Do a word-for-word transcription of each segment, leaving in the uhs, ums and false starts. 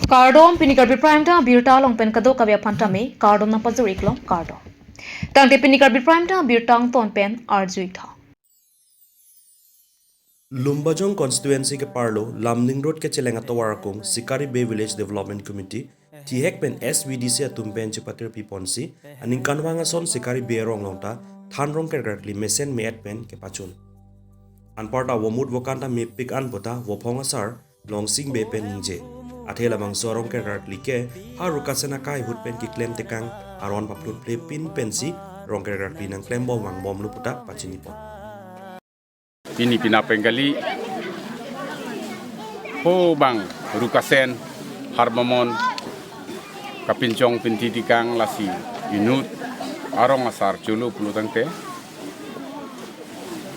Kardom, pini Karbi Prime Time abirta along pen kadokave aphan tame kardom nangpajir-ik long, kardom. Tangte pini Karbi Prime Time abirta angton pen arju-ik tha. Lumbajong constituency ke-arlo Lumding Road kecheleng atovar akung Sikari Bey Village Development Committee, thihek pen S V D C atum pen chepatir piponsi, aningkanvang ason Sikari Bey arong along ta than rongker krakli mesen me-et pen kepachun. Anparta vomut vokan ta mepik an puta Vophong asar Longsing Bey pen ningje. Athe labangso arongker krakli ke ha Rukasen akai ahut pen keklem tekang aron paplutplepin pensi rongker krakli nangklembom vangbomlo puta pachinipon. Pini pina pen kali, ho bang Rukasen Harbamon kapinchong pinthi tekang lasi inut arong asar cholo pulo tangte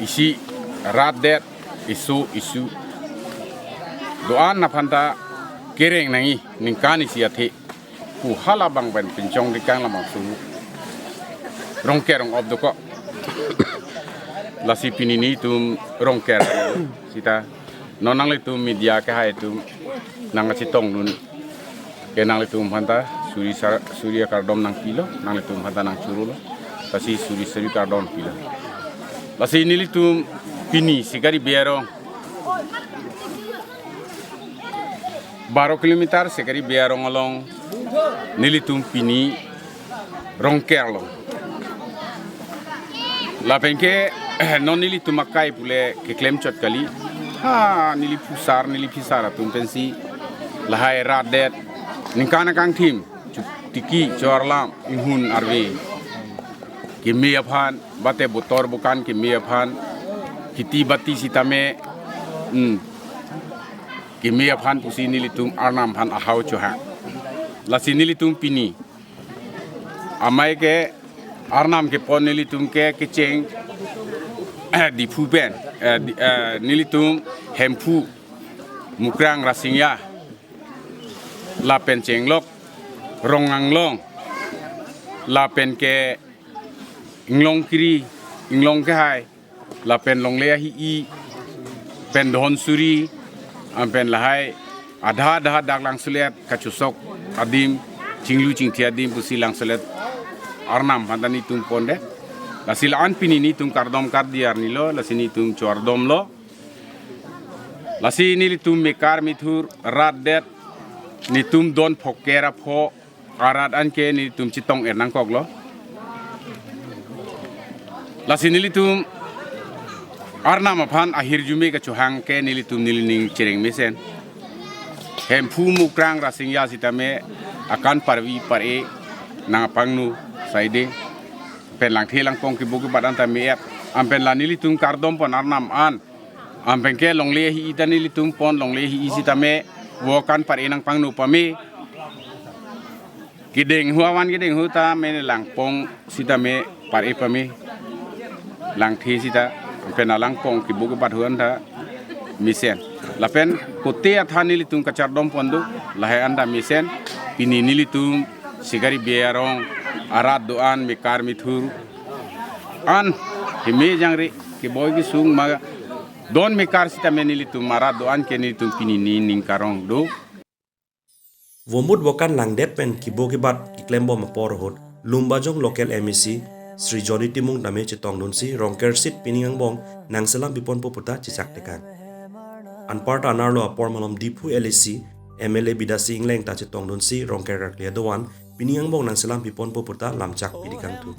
isi rat det isu isu do-an aphan ta kereng nangji ningkan isi athe pu halabang pen pinchong tekang labangso rongker rong-op dokok. Lasi pini netum rongker sita non nanglitum media kehai atum nangkachetongdun ke nanglitum aphan ta suri sar-, suri akardom nangpilo, nanglitum aphan ta nangchorolo, lasi suri suri kardom pilo. Lasi nelitum pini Sikari Bey arong baro kilometer Sikari Bey arong along nelitum pini rongkerlo. Lapen ke non nelitum akai pule keklem chot kali. Ha, neli phusar, neli phisar atum pensi lahai rat det ningkan akangthim, chotiki, choarlam, inghun arve keme aphan, bate botor bokan keme aphan, kheti bati sitame, hmm, keme aphan pusi nelitum arnam aphan ahau chohang. Lasi nelitum pini amei ke arnam kepon nelitum ke kecheng, eh, Diphu pen, eh, di-, eh, nelitum Hemphu, Mukrang, Rasingja, lapen chenglok Ronganglong, lapen ke Inglong Kiri, Inglong Kehai, lapen longle ahi-i pen Dhonsuri, am pen lahai adha adha dak Langsolet kachosok adim, chinglu chingthi adim pusi Langsolet arnam aphan ta netum pondet. Lasi la-an pini netum kardom kardi arnilo, lasi netum chordomlo. Lasi nelitum mekar methur rat det netum don phoker apho arat an ke nelitum chetong-er nangkoklo. Lasi nelitum arnam aphan ahirjume kachohang ke nelitum nelining chereng mesen. Hemphu Mukrang Rasingja sitame akan parvi pare nangpangno saide. Pen langthe langpong kebo kebat an ta me-et. Am pen la nelitum kardom pon arnam an, am pen ke longle ahi-i ta nelitum pon, longle ahi-i sitame vo akan pare nangpangno pame. Kedenghu avan kedenghu ta mene langpong sitame pare pame. Langthe sita, am pen alangpong kebo kebat hu an ta mesen. Lapen kote athan nelitum kachardom pon do, lahai an ta mesen. Pini nelitum Sikari Bey arong arat do-an mekar methur an heme jangre keboi kesung ma don mekar sitame nelitum arat do-an ke nelitum pini nening karong do. Vomut vokan langdet pen kebo kebat keklembom apor ahut Lumbajong local M A C Sri Johnny Timung tame chetongdunsi rongker seat pining angbong nangselam piponpo puta chechak tekang. Anparta anerlo apor malom Diphu L A C M L A Bidya Sing Engleng ta chetongdunsi rongker krakli adovan pining angbong nangselam piponpo puta lamchak pi tekangthu.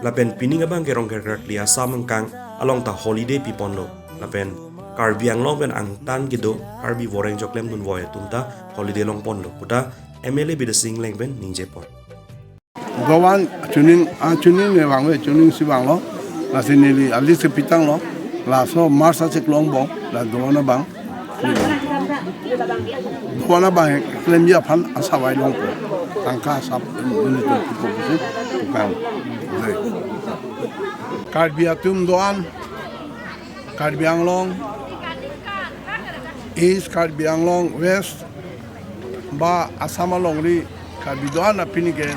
Lapen pining abang ke rongker krakli Assam angkang along ta holiday piponlo. Lapen Karbi Anglong pen angtan kedo Karbi voreng choklemdunvoi atum ta holiday longponlo puta M L A Bidya Sing Engleng pen ningjepon. Dovan chuning, ah, chuning ne vangve, chuning si vanglo. Lasi neli alis kepitanglo. Laso March achiklo angbong, la dovan abang. Dovan abang klemji aphan asavai longpo. Tangka asap ini tu pupo pusi tukang. Karbi atum doan, Karbi Anglong East, Karbi Anglong West, ba Assam alongri Karbi doan apini ke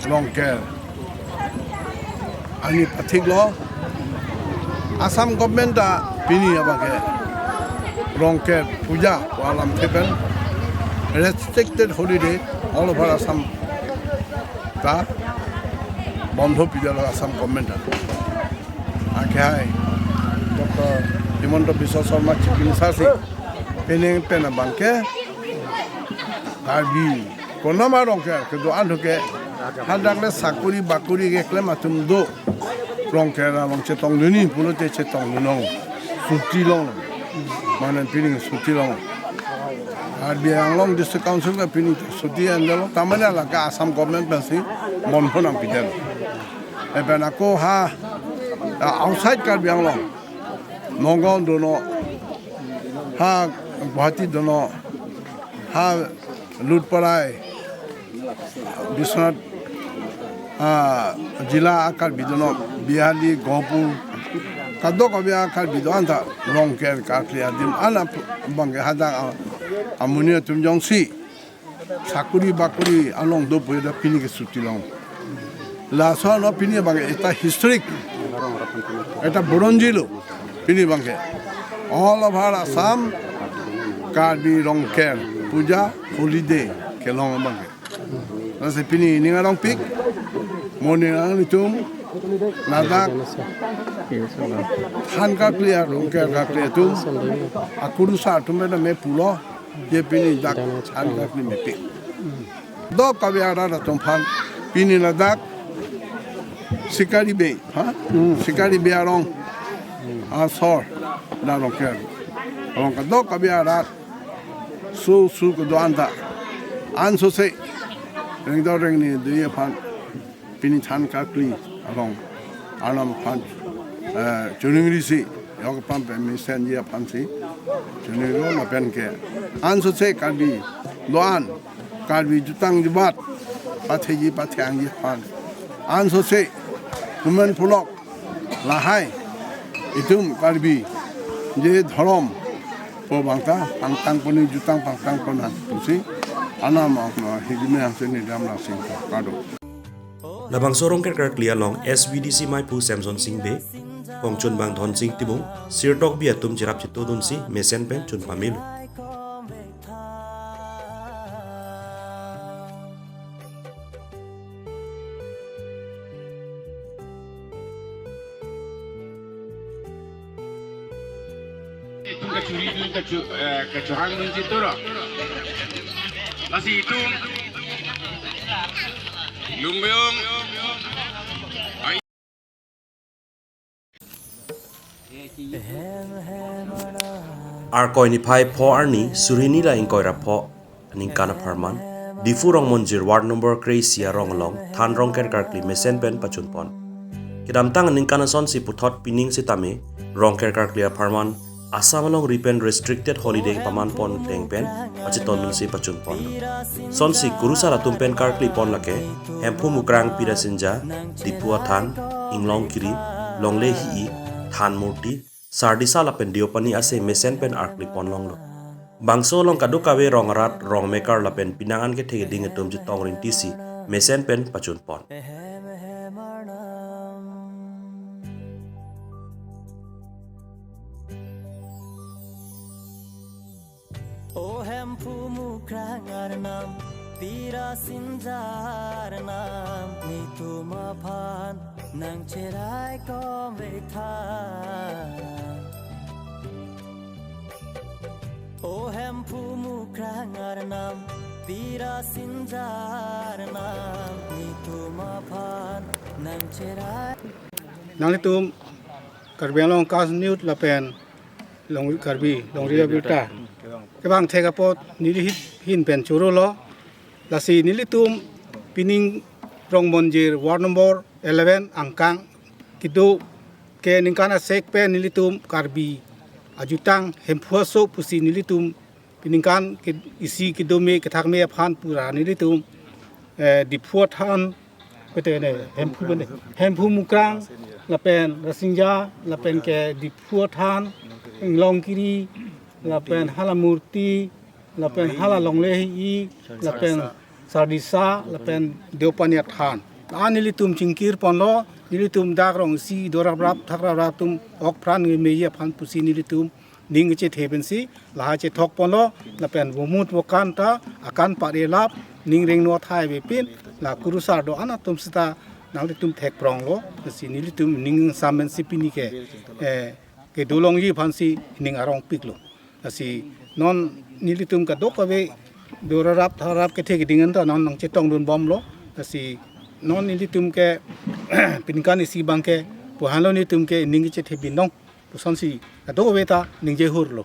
rongker ani pathiklo. Assam government ta pini abang ke rongker puja pu alamthe pen restricted holiday all over Assam ta bondho pidetlo Assam government ta. Akhai Doctor Himanta Biswa Sarma Chief Minister si pining pen abangke Karbi konama Rongker kedo-an thuke hadak le sakuri bakuri keklem atum do Rongker along chetongdunji pulote chetongdunlong, suti long, mane pining suti long. Karbi Anglong District Council ke pining suti enlo, tamane lake Assam government pensi bondho nangpidetlo. Lapen ako ha, ah, outside Karbi Anglong, Nagaon dono, ha Guwahati dono, ha Lutparai, Biswanath, ah, jila a-Karbi dono, Bihali, Gopur, kadokave a-Karbi do-an ta Rongker karkli adim an abangke hadak a-, amonit atum jongsi sakuri bakuri along do pu ta pini ke suti long. Laso ano pini abangke ekta historic, ekta buronjilo pini abangke. All over Assam, Karbi Rongker puja holiday kelong abangke. Lasi pini ning arongpik, moning nanglitum ladak than karkli, Rongker karkli atum, akurusar atum pen me pulo, je pini dak than karkli mepik. Kadokave arat atum aphan pini ladak Sikari Bey, ha? Sikari Bey arong asor, dak Rongker arong kadokave arat su su kedo-an ta ansose rengdor rengni doji aphan pini than karkli along Arnam aphan, eh, choningri si, yok apam pen mesenji aphansi choningri lapen ke ansose Karbi do-an, Karbi jutang jubat patheji pathe-angji aphan ansose kumen pulok lahai itum Karbi je dhorom po bangta pangtang poni jutang pangtang pon nang pusi Arnam akno hidime hangse nidam nang sing kado. Labangso Rongker karkli along S V D C maiphu Samson Sing Bey, kongchunbang Dhon Sing Timung, sirtok bi atum cherap chetongdunsi mesen pen chun pamelo. Itum kachuri dun kachu, eh, kachuhang dun si toro. Lasi itum Lumbeyong. Ai. Arkoi niphai pho arni suri hini ra ingkoi ra pho aningkan apharman, Diphu Rongmonjir ward number kre-isi arong along than Rongker karkli mesen pen pachun pon. Kedamtang aningkan asonsi puthot pining sitame Rongker karkli apharman Assam alongri pen restricted holiday paman pon ateng pen pachetongdunsi pachun pon. Sonsi kurusar atum pen karkli pon lake Hemphu Mukrang Pirasinja, Diphu Athan, Inglongkiri, Longle Hi-i, Than Murti, Sardisa lapen Deopani ase mesen pen arkli pon longlo. Bangso along kadokave rong arat, rong mekar lapen pinang an kethe keding atum chetong rinti si mesen pen pachun pon. O Hemphu Mukrang Arnam, Pirasinja Arnam, netum aphan nangcheraikom vek tha. O Hemphu Mukrang Arnam, Pirasinja Arnam, netum aphan nangcherai. Nanglitum Karbi Anglong Cast News lapen Long Karbi Longri Abirta kevang thek apot neli hin, hin pen chorolo. Lasi nelitum pining Rongmonjir ward number eleven angkang kedo ke ningkan asek pen nelitum Karbi ajutang Hemphu aso pusi nelitum piningkan ke isi kedome kethakme aphan pura nelitum, eh, Diphu Athan, pete ne, Hemphu bene, Hemphu Mukrang, lapen Rasinja, lapen ke Diphu Athan, Inglongkiri, lapen hala Murti, lapen hala Longle Hi-i, lapen Sardisa, lapen Deopani Athan. An nelitum chingkir ponlo, nelitum dak rong isi do raprap, thak raprap atum ok pran nge meji aphan pusi nelitum ning kechethe pensi lahai chethok ponlo, lapen vomut vokan ta akan pare lap, ning rengno athai avepin, la kurusar do-an atum seta nanglitum thekpronglo, lasi nelitum ning samen si pini ke, eh, kedo longji aphansi ning arongpiklo. Lasi non nelitum kadokave dorarap tharap kethe keding an ta non nangchetongdunbomlo. Lasi non nelitum ke peningkan isi abangke pu-anlo nelitum ke ning kechethe binong pusonsi kadokave ta ningjehurlo.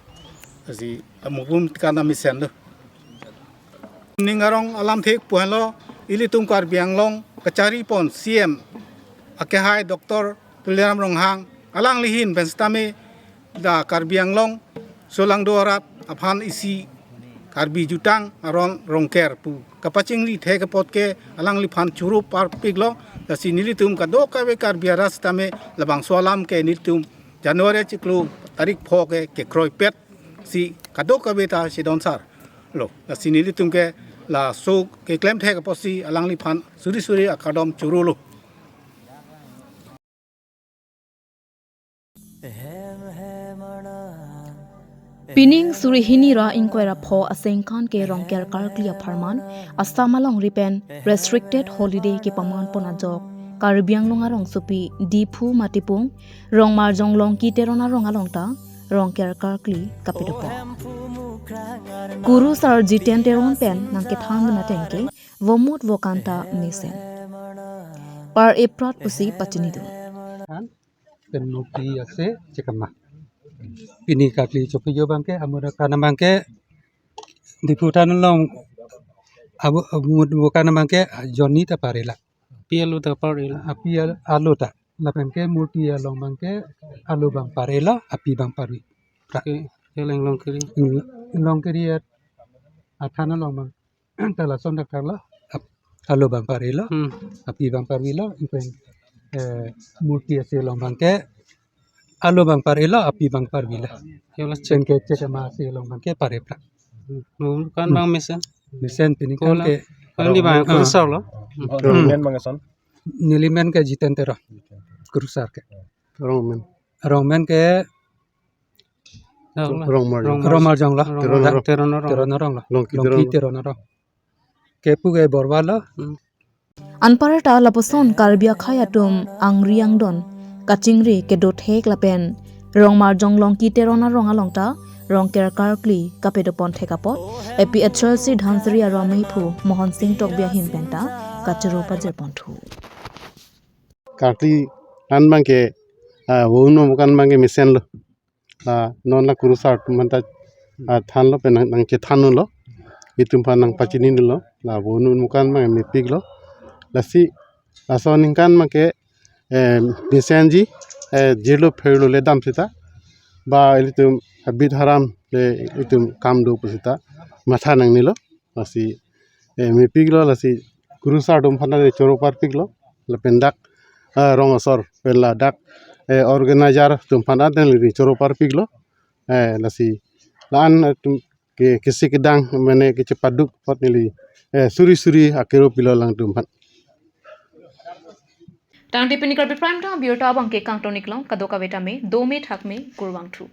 Lasi amubum kana mesenlo. Ning arong alamthe pu-anlo, ilitum Karbi Anglong kacharipon C M akehai Doctor Tuliram Ronghang alangli ahin pen sitame la Karbi Anglong solangdo arat aphan isi Karbi jutang aron Rongker pu kapachingri thek apot ke alangliphan choro parpiklo. Lasi nelitum kadokave Karbi arat sitame labangso alam ke nelitum January chiklo tarik pho ke kekroipet si kadokave ta chedonsarlo. Lasi nelitum ke laso keklem thek apotsi alangliphan suri suri akardom chorolo. Pining suri hini ra ingkoi ra pho asengkan ke Rongker karkli apharman Assam alongri pen restricted holiday kepamanpon ajok Karbi Anglong arongsopi Diphu Matipung Rongmarjong Longki Teron arong along ta Rongker karkli kapadopon. Kurusar Jiten Teron pen nangkethandun ateng ke vomut vokan ta mesen. Par-eprat pusi pachinidun. Pen murti ase chekama. Pini karkli chopijo abangke, amura kana abangke, Diphu than along, abu, abu, abu kana abangke, jonni ta parela. Api alo ta parela. Api al-, alo ta. Lapen ke murti along abangke, alo abang parela, api abang parvi. Pra- Ke, ke leng Longkiri. Longkiri at, athan along abang. Ta lason dak tharlo, ap-, alo abang parelo, Hmm. api abang parvilo, ingpen, eh, murti ase along abangke, alo abang parelo, api abang parvilo. Yola Pen ke chekama ase along abangke parepra. Mum kan abang mesen. Mesen pini kan Kola. ke. Kan di bang Ah. kurusarlo. Rongmen bang ason. Nelimen ke Jiten Teron. Kurusar ke. Rongmen. Rongmen ke Rongla. Rongmarjong. Rongmarjong lo. Rongmarjong. Teron arong. Teron arong. Teron arong lo. Longki Longki Teron. Teron arong. Kepu ke Borwa lo. Hmm. Anparta lapuson Karbi akhei atum angri angdon kachingri kedo thek lapen Rongmarjong Longki Teron arong along ta Rongker karkli kapadopon thek apot A P H L C Dhansiri aramephu Mohon Sing Tokbi ahin pen ta kachoro pajirpon thu. Karkli an abangke, ah, vomut vokan abangke mesenlo. Ah, non la kurusar atum aphanta, ah, thanlo pen nang, nangchethandunlo. Itum aphan nangpachininlo. La vomut vokan abang mepiklo. Lasi, laso aningkan abangke, eh, mesenji, eh, jirlo pherlo le dam seta. Ba ilitum habit haram le itum kam do pu seta. Matha nangnelo. Lasi, eh, mepiklo lasi kurusar atum aphanta choro parpiklo. Lapen dak, eh, rong asor pen ladak, eh, organizer atum aphanta neli choro parpiklo. Eh, lasi la-an atum ke kisi kedang mane kechepaduk apot neli, eh, suri suri akero pilo alangtum aphan. Tangte pini Karbi Prime Time abirta abangke kangtonik long, kadokave tame dome thakme, kurvangthu.